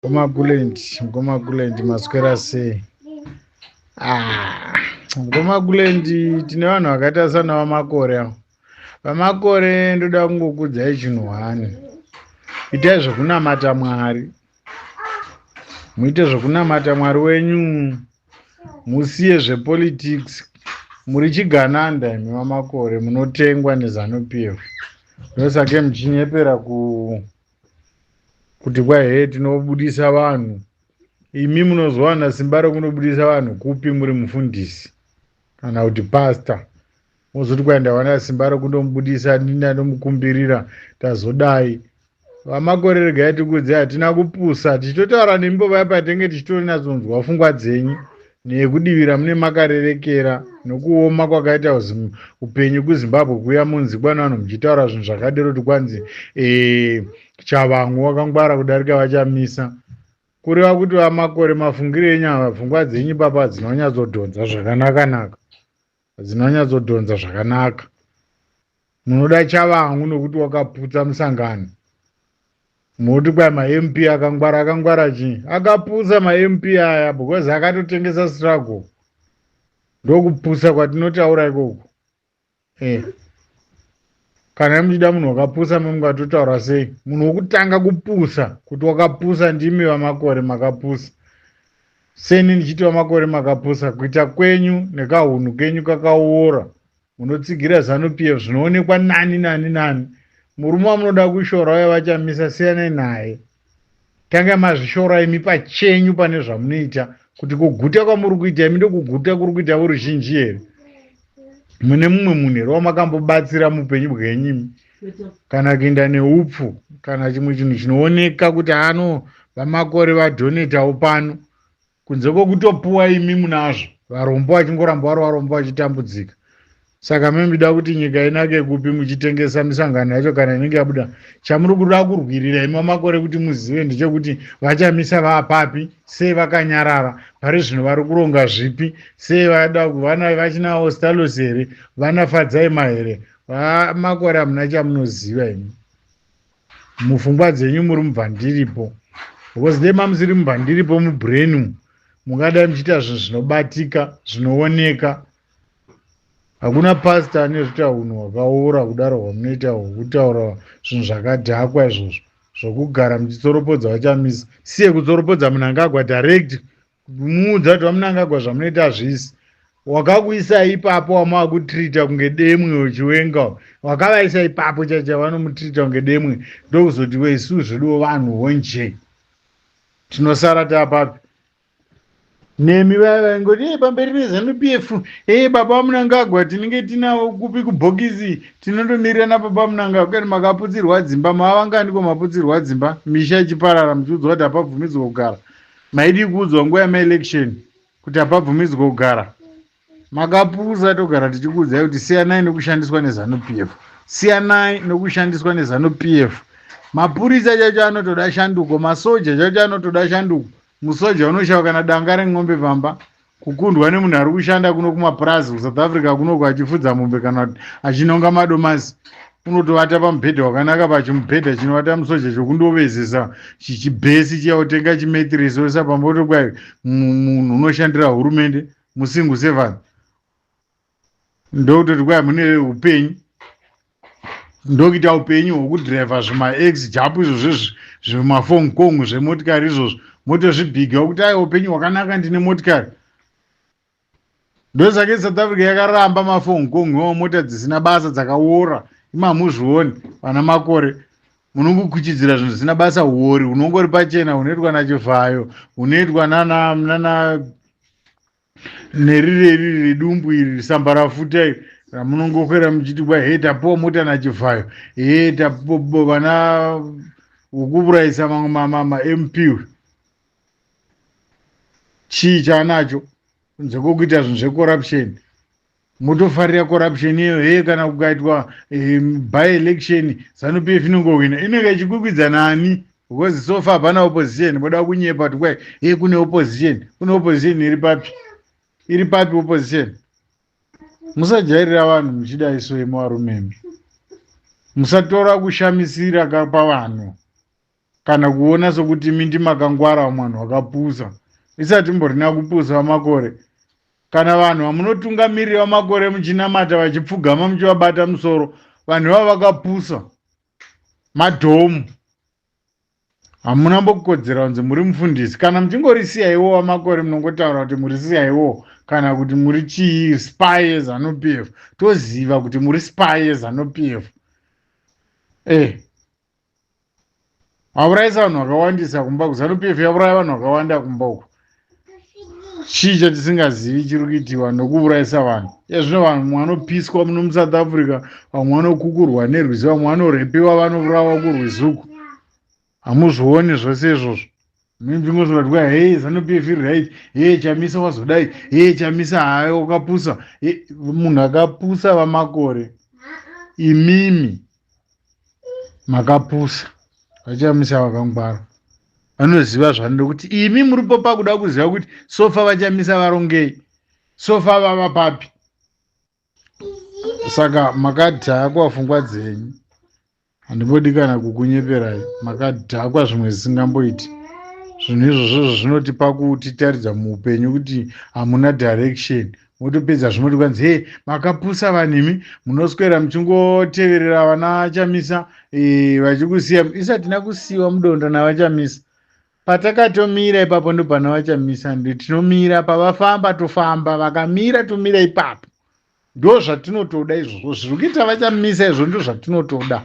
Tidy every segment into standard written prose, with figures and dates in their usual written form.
Mukoma Kulent, mukoma Kulent, maswera sei? Ah, mukoma Kulent, tine vanhu vakaita sana vaMakore avo. VaMakore, ndoda kungokudzai chinhu hwani. Itai zvekunamata Mwari. Muite zvekunamata Mwari wenyu. Musiye zvepolitics. Muri chigananda imi vaMakore, munotengwa neZanu PF. Ndosake muchinyepera ku kuti kwai he tinobudisa vanhu. Imi munozowana simba rekunobudisa vanhu kupi muri mufundisi kana kuti pastor? Mozoti kwai ndawana simba rekundomubudisa, ndini ndomukumbirira, tazodai. VaMakore, regai tikudze, hatina kupusa. Tichitotaura nemi paya patenge tichitonyatsonzwa pfungwa dzenyu nekudivira mune makarerekera nokuoma kwakaita upenyu kuZimbabwe kuya munzi kwana vanhu muchitaura zvinhu zvakadero kuti kwanzi Chavangwe wakangwara kudarika vaChamisa. Kureva kuti vaMakore, mafungiro enyu ava, pfungwa dzenyu papa dzinonyatsodhonza zvakanaka-naka, dzinonyatsodhonza zvakanaka. Munoda Chavangu nokuti wakaputsa musangano. Munoti kwai maMP akangwara. Akangwara chii? Akaputsa maMP aya because akatotengesa struggle. Ndokupusa kwatinotaura ikoko. Kana muchida munhu wakapusa, mungatotaura sei? Munhu wokutanga kupusa kuti wakapusa ndimi vaMakore, makapusa. Seni ndichiti vaMakore makapusa, kuita kwenyu nekahunhu kenyu kakaora. Munotsigira ZANU PF, zvinoonekwa nani nani nani. Murume wamunoda kushora uya vaChamisa, siyanai naye. Tanga mazvishora imi pachenyu pane zvamunoita, kuti kuguta kwamuri kuita imi ndokuguta kuri kuita voruzhinji here? Mune mumwe munhu here wamakambobatsira muupenyu bwenyu imi, kana kuenda neupfu kana chimwe chinhu chinooneka kuti ano vaMakore vadhonetawo pano, kunze kwokutopuwa imi munazvo, varombo vachingoramba vari varombo vachitambudzika? Saka memida kuti nyika inake kupi muchitengesa misangano yacho kana inenge yabuda? Chamuri kuda kurwirira imi vaMakore kuti muzive ndechekuti vaChamisa vaapapi, sei vakanyarara pari zvino, vari kuronga zvipi, sei vada vana vachinawo Stalos here, vana Fadzai Mahere. VaMakore, hamuna chamunoziva imi. Mupfungwa dzenyu muri mubvandiripo, because dei mamusiri mubvandiripo mubrain, mungadai muchiita zvinhu zvinobatika, zvinooneka. Hakuna pastor ane zvita unhu hwakaora kudaro hwamunoita, hwokutaura zvinhu zvakadhakwa izvozvo, zvokugara muchitsoropodza vaChamisa. Siye kutsoropodza Munangagwa direct, kumuudza kuti vaMunangagwa, zvamunoita hazvisi. Wakakuisai ipapo wamava kutrita kunge demwe, uchiwenga wakavaisa ipapo chacha vanomutrita kunge demwe. Ndokuzoti wesu zveduwo vanhu honje tinosara tapapi nemi vaya vaingoti e pamberi neZANU PF, e baba Munangagwa, tinenge tinavo kupi kubhokisi, tinondomirira nababa Munangagwa. Kani makaputsirwa dzimba, mava vanganiko maputsirwa dzimba, misha ichiparara, muchiudzwa kuti hapabvumidzwa kugara? Maidi kuudzwa nguva yamaelection kuti hapabvumidzwa kugara? Makapusa. Togara tichikuudzai kuti siyanai nokushandiswa neZANU PF, siyanai nokushandiswa neZANU PF. Mapurisa chacho anotoda shanduko, masoja chacho anotoda shanduko. Musoja unoshawa kana danga ren'ombe pamba, kukundwa nemunhu ari kushanda kuno kumapurazi kuSouth Africa kunoko achifudza mombe kana kuti achinonga madomasi. Unotovata pamubhedha wakanaka, pachimubhedha chinovata musoja chokundovezesa chibhesi chiya, utenga chimattress oisa pamba, otokwai munhu unoshandira hurumende, musingle servant. Ndokutoti kwai mune upenyu, ndokuita upenyu hwokudhiraivha zvimaex Jap izvozvo, zvimafongkong zvemotikari izvozvo, motozvibhiga kuti ai upenyu hwakanaka, ndine motikari. Ndosake South Africa yakaramba mafongkong iwawo, mota dzisina basa dzakaora. Imamuzvioni vana Makore, munongokuchidzira zvinhu zvisina basa. Uori hunongori pachena, hunoitwa naChivhayo, hunoitwa nana nerireri redumbu iri sambarafuta iri ramunongokwera muchiti kwa he tapuwa mota naChivhayo, he tapuwa vana wokuurayisa mamwe maMP. Chii chaanacho kunze kwokuita zvinhu zvecorruption? Motofarira corruption iyo. He kana kukaitwa by election, ZANU PF inongohwina, inenge ichikwikwidza nani? Because so far hapana opposition. Moda kunyepa kuti kwai he kune opposition. Kune opposition iri papi? Iri papi opposition? Musajairira vanhu muchida iso yemuvarumemi. Musatora kushamisira pavanhu. Kana kuona sokuti imi ndimakangwara vamwe vanhu vakapusa. Isati mborina kupusa vamakore. Kana vanhu vamunotungamirira vamakore muchinamata vachipfugama muchivabata musoro, vanhu ivavo vakapusa. Madhomu. Hamuna mbokukodzera kunzi muri mufundisi. Kana muchingori CIO wamakore munongotaura kuti muri CIO kana kuti muri chii spy yeZanu PF. Toziva kuti muri spy yeZanu PF. Eh. Vaurayisa vanhu vakawandisa kumba kuZanu PF yauraya vanhu vakawanda kumba uku. Chii chatisingazivi chiri kuitiwa nokuurayisa vanhu? Ezvino vanhu vamwe vanopiswa muno muSouth Africa, vamwe vanokukurwa nerwizi, vamwe vanorepiwa, vanourawa kurwizi uku. Hamuzvioni zvose izvozvo. Mingozoti hei ZANU PF iri right, hei Chamisa wazodai, hei Chamisa hayi wakapusa. Munhu akapusa vamakore imimi makapusa vachamisa vakangwara vanoziva zvanoda kuti imi muripo pakuda kuziva kuti sofa vachamisa varongei sofa vava papi saka makadhakwa pfungwa dzenyu handimbodi kana kukunyeperai makadhakwa zvimwe zvisingamboiti zvinhu izvozvozvo zvinotipa kutitaridza muupenyu kuti hamuna direction motopedza zvimoti kwanzi he makapusa vanhu imi munoswera muchingoteverera vana chamisa e, vachikusiya isatina kusiyiwa mudondo navachamisa patakatomira ipapo ndo pana vachamisa ndi tinomira pavafamba tofamba vakamira tomira ipapo ndo zvatinotoda izvozvo zviri kuita vachamisa izvo ndo zvatinotoda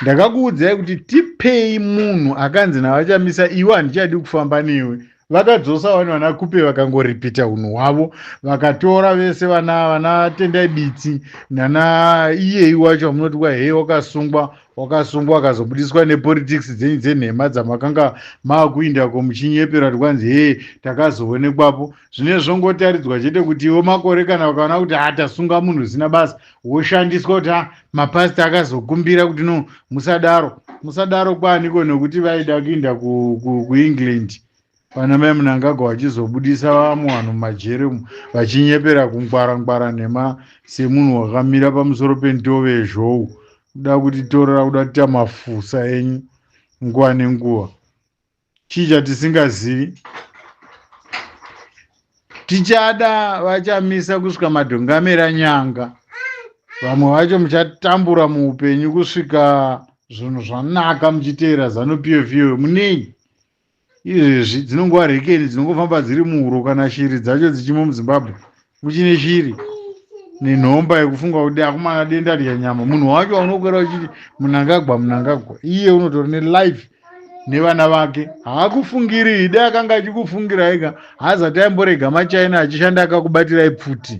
ndakakuudzai kuti tipei munhu akanzi navachamisa iwe handichadi kufamba newe vakadzosa vani vana kupe vakangoripita unhu hwavo vakatora vese vana vana tendai bitsi nana iyei wacho vamunoti kwa hei wakasungwa wakasungwa akazobudiswa nepolitics dzenyu dzenhema dzamakanga maakuindako muchinyepera kuti kwanzi hee takazoonekwapo zvine zvongotaridzwa chete kuti iwo makore kana vakaona kuti ha tasunga munhu zvisina basa woshandiswa kuti ha mapasita akazokumbira kuti no musadaro musadaro kwaaniko nekuti vaida kuinda kuengland vana mai munangagwa vachizobudisa vamwe vanhu mumajere umu vachinyepera kungwara ngwara nhema semunhu wakamira pamusoro pendove yezhou kuda kutitorera kuda kuita mafusa enyu nguva nenguva chii chatisingazivi tichada vachamisa kusvika madhongamera nyanga vamwe vacho muchatambura muupenyu kusvika zvinhu zvanaka muchiteera zanu pf iyoyo munei izvezvi dzinongova rekeni dzinongofamba dziri muhuro kana shiri dzacho dzichimo muzimbabwe kuchine shiri nenhomba yekufunga kuti akomana denda rya nyama munhu wacho waunokwera uchiti munangagwa munangagwa iye unotori nelife nevana vake haakufungiri ide akanga achikufungira ega haazati aimborega machina achishanda akakubatirai pfuti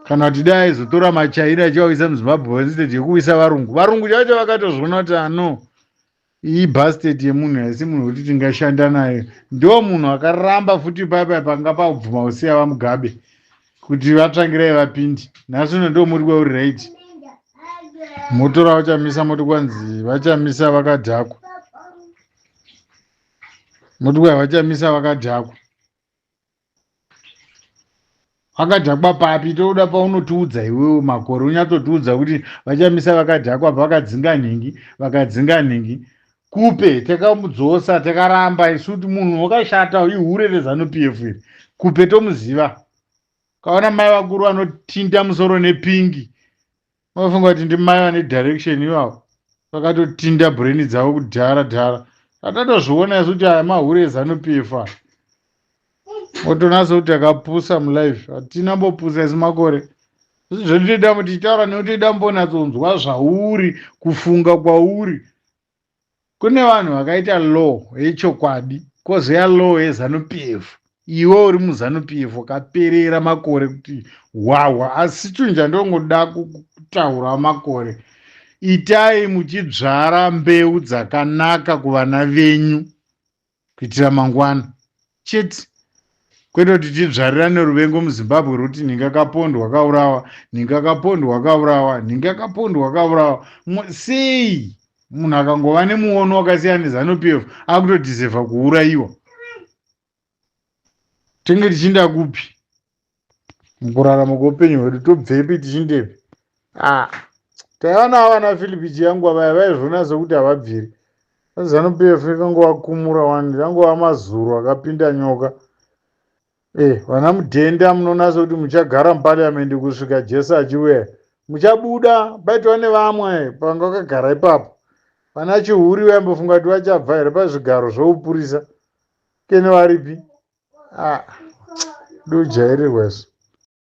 kana kuti dai aizotora machina achivauyisa muzimbabwe instead yekuuyisa varungu varungu chacho vakatozviona kuti ano iyi bastard yemunhu haisi munhu wekuti tingashanda naye ndo munhu akaramba futi paipai panga pabvuma kusiya vamugabe kuti vatsvangirai vapindi nhasi uno ndo muri kweuri right motora vachamisa moti kwanzi vachamisa vakadhakwa moti kwai vachamisa vakadhakwa Vakadhakwa papi toda paunotiudza iwewe makore unyatsotiudza kuti vachamisa vakadhakwa vakadzinga nhingi vakadzinga nhingi kupe takamudzosa takaramba isu kuti munhu wakashata ihure rezanu pf iri kupe tomuziva kaona mai vakuru vanotinda musoro nepingi Vafunga kuti ndimai vane direction ivavo vakatotinda brain dzavo kudhara dhara atatozviona isu kuti aya mahure ezanu pf aya otonatsa kuti akapusa mulife hatina mbopusa isu makore zvatinoita tichitaura nekuti toida mbonatsonzwa zvauri kufunga kwauri Kune vanhu vakaita law yechokwadi kozouya law yezanu PF. Iwe uri muzanu PF wakaperera makore kuti hwahwa asi chinhu chandongoda kutaura makore itai muchidzvara mbeu dzakanaka kuvana venyu kuitira mangwana chete kwete kuti tidzvarirane ruvengo muzimbabwe rwekuti nhingi akapondwa akaurawa nhingi akapondwa akaurawa nhingi akapondwa akaurawa sei munhu akangova nemuono wakasiyana nezanu p f akutodhizevha kuurayiwa tenge tichinda kupi mukurarama kweupenyu hwedu tobvepi tichindepi ah taiva navo vana philipi chiyangwa vaya vaizviona sekuti havabviri ZANU PF ikangovakumura wani, yangova mazuru akapinda nyoka. Vana Mudhenda, munonatsa kuti muchagara muparliament kusvika Jesu achiuya. Muchabuda paitwa nevamwe panga vakagara ipapo. Vana Chihuri vaimbofunga kuti vachabva here pazvigaro zvoupurisa? Kene varipi? Ah, dojairirwa isu.